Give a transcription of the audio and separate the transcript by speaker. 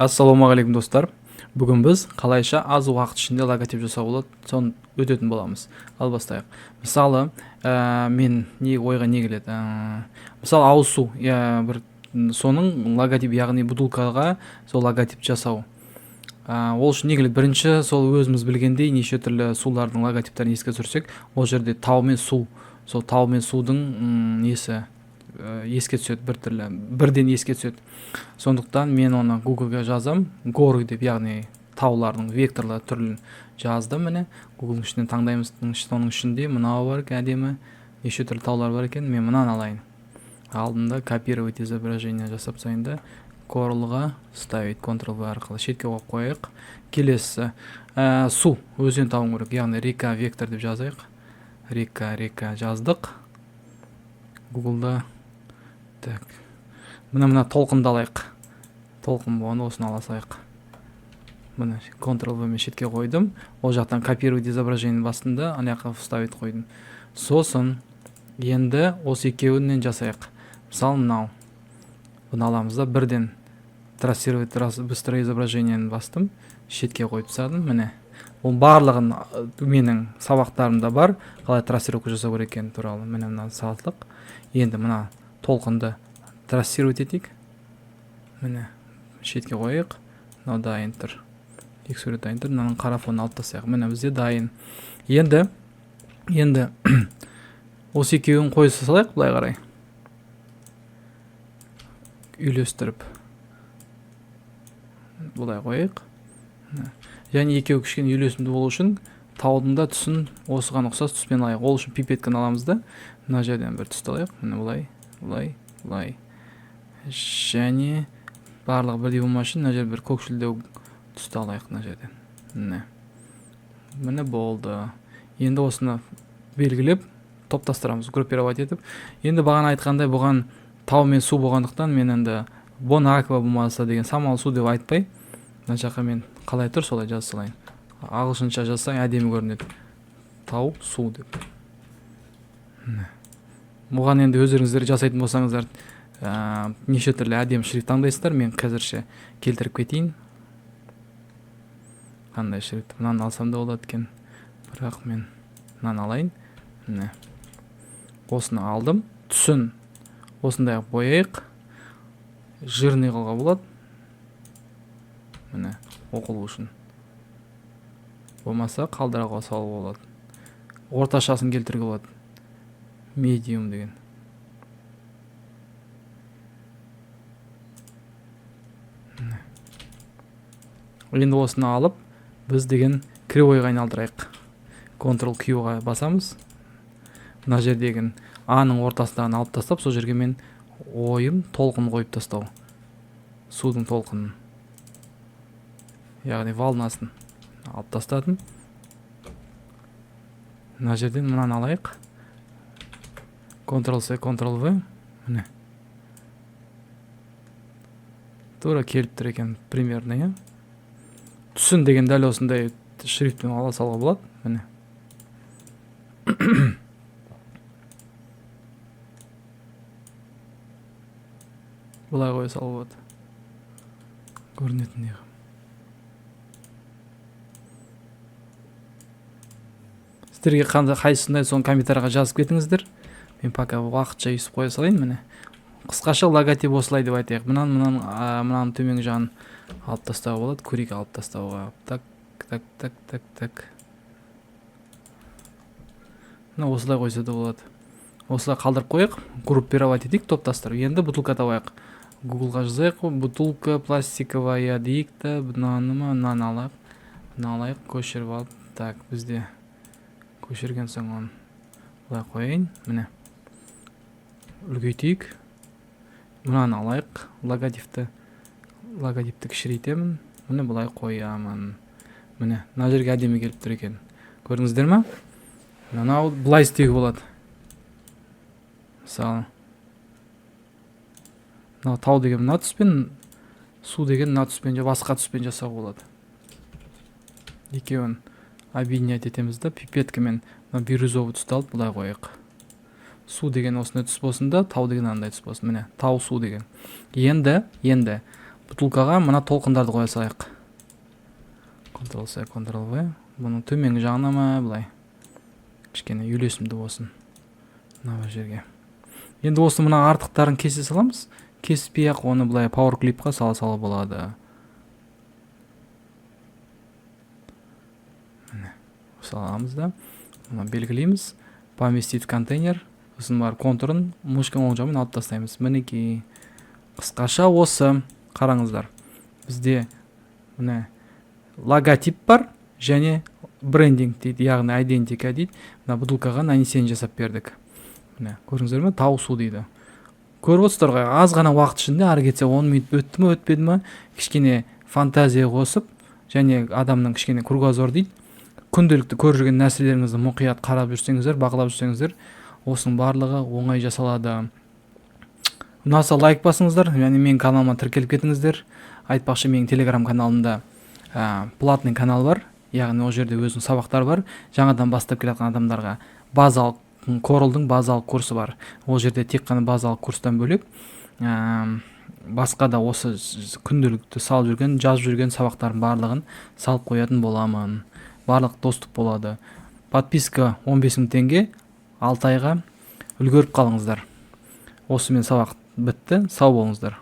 Speaker 1: Ассалаумағалейкум, достар! Бүгін біз қалайша аз уақыт ішінде логотип жасауға болады, соны өтетін боламыз. Ал бастайық. Мысалы, мен не ойға не келеді, мысалы, ауыз су, иә, бір соның логотип, яғни бутылкаға сол логотип жасау. Ол үшін не келеді? Бірінші сол өзіміз білгендей неше түрлі сулардың логотиптерін еске түсірсек, ол жерде тау мен су, сол тау мен судың несі еске түседі, біртүрлі бірден еске түседі. Сондықтан мен оны Гуглға жазам, горы деп, яғни таулардың векторлы түрін жаздым. Міне, Гуглдың ішінен таңдаймыз. Соның ішінде мынау бар екен, әдемі неше түрлі таулар бар екен. Мен мынаны алайын. Алдым да, копировать изображение жасап тастайын да, Corel-ға вставить, Ctrl V арқылы шетке қойып қояйық. Келесісі, су, өзен табуым керек, яғни река вектор деп жазайық. Река, река жаздық Гуглда. Так, мына толқынды алайық. Толқын болғанда осыны ала салайық. Міне, Ctrl V мен шетке қойдым. Ол жақтан копировать изображение бастым да, ана жаққа вставить қойдым. Сосын енді осы екеуінен жасайық. Мысалы, мынау, бұны аламыз да, бірден трассировать быстро изображениені бастым, шетке қойып тастадым. Міне, оның барлығын менің сабақтарымда бар, қалай трассировка жасау керек екені туралы. Міне, мына салдық. Енді мына толқынды трассировать етейік. Міне, шетке қояйық. Мынау дайын тұр, екі сурет дайын тұр. Мынаның қара фонын алып тастайық. Міне, бізде дайын. Енді осы екеуін қоя салайық, былай қарай үйлестіріп, былай қояйық. Және екеуі кішкене үйлесімді болу үшін таудың да түсін осыған ұқсас түспен алайық. Ол үшін пипетканы аламыз да, мына жерден бір түсті алайық. Міне, былай, былай, былай. Және барлығы бірдей болмас үшін мына жерде бір көкшілдеу түсті алайық мына жерден. Міне, міне, болды. Енді осыны белгілеп топтастырамыз, группировать етіп. Енді бағана айтқандай, бұған тау мен су болғандықтан, мен енді Бонаква болмаса деген самал су деп айтпай, мына жаққа мен қалай тұр, солай жаза салайын. Ағылшынша жазсаң, әдемі көрінеді, тау су деп. Міне, бұған енді өздеріңіздер жасайтын болсаңыздар, неше түрлі әдемі шрифт таңдайсыздар. Мен қазірше келтіріп кетейін, қандай шрифт. Мынаны алсам да болады екен, бірақ мен мынаны алайын. Міне, осыны алдым. Түсін осындай қылып бояйық, жирный қылуға болады. Міне, оқылу үшін, болмаса қалдыра салуға болады, орташасын келтіруге болады, медиум деген. Міне. Енді осыны алып, біз деген кривойға айналдырайық. Ctrl Q-ға басамыз. Мына жердегі А-ның ортасындағыны алып тастап, сол жерге мен ойым толқын қойып тастау, судың толқынын, яғни волнасын алып тастадым. Мына жерден мынаны алайық, Ctrl C, Ctrl V. Міне, тура келіп тұр екен примерно, иә. Түсін деген дәл осындай шрифтпен ала салуға болады. Міне, былай қоя салуға болады, көрінетіндей қылып. Сіздерге қандай, қайсысындай, соны комментарийға жазып кетіңіздер. Мен пока уақытша өйстіп қоя салайын. Міне, қысқаша логотип осылай деп айтайық. Мынаның төменгі жағын алып тастауға болады. Көрейік алып тастауға. Так, так, так, так, так. Мына осылай қойса да болады. Осылай қалдырып қояйық, группировать етейік, топтастырып. Енді бутылка табайық. Гуглға жазайық, бутылка пластиковая дейік та, мынаны ма, мынаны алайық, мынаны алайық, көшіріп алып. Так, бізде көшірген соң оны былай қояйын. Міне, үлкейтейік. Мынаны алайық, логотипті кішірейтемін. Міне, былай қоямын. Міне, мына жерге әдемі келіп тұр екен, көрдіңіздер ма? Мынау былай істеуге болады. Мысалы, мынау тау деген мына түспен, су деген мына түспен, же басқа түспен жасауға болады. Екеуін объединять етеміз да, пипеткамен мына бирюзовый түсті алып, былай қояйық. Су деген осындай түс болсын да, тау деген андай түс болсын. Міне, тау, су деген. Енді Бутылкаға мына толқындарды қоя салайық. Ctrl C, Ctrl V. Бұның төменгі жағына ма, былай кішкене үйлесімді болсын мына жерге. Енді осы мына артықтарын кесе саламыз. Кеспей ақ оны былай Power Clipқа сала сала болады. Міне, саламыз да, мына белгілейміз, поместить в контейнер, сосын барып контурын мышканың оң жағымен алып тастаймыз. Мінекей, қысқаша осы. Қараңыздар, бізде міне логотип бар және брендинг дейді, яғни айдентика дейді. Мына бутылкаға нанесение жасап бердік. Міне, көрдіңіздер ме, тау су дейді. Көріп отырсыздар ғой, аз ғана уақыт ішінде, ары кетсе 10 минут өтті ме, өтпеді ме, кішкене фантазия қосып және адамның кішкене кругозор дейді, күнделікті көріп жүрген нәрселеріңізді мұқият қарап жүрсеңіздер, бақылап жүрсеңіздер, осының барлығы оңай жасалады. Ұнаса, лайк басыңыздар және менің каналыма тіркеліп кетіңіздер. Айтпақшы, менің телеграм каналымда платный канал бар, яғни ол жерде өзінің сабақтар бар. Жаңадан бастап келе жатқан адамдарға базалық Corel-дың базалық курсы бар. Ол жерде тек қана базалық курстан бөлек, басқа да осы күнделікті салып жүрген, жазып жүрген сабақтардың барлығын салып қоятын боламын. Барлық доступ болады. Подписка 15 мың теңге 6 айға. Үлгеріп қалыңыздар. Осымен сабақ бітті. Сау болыңыздар.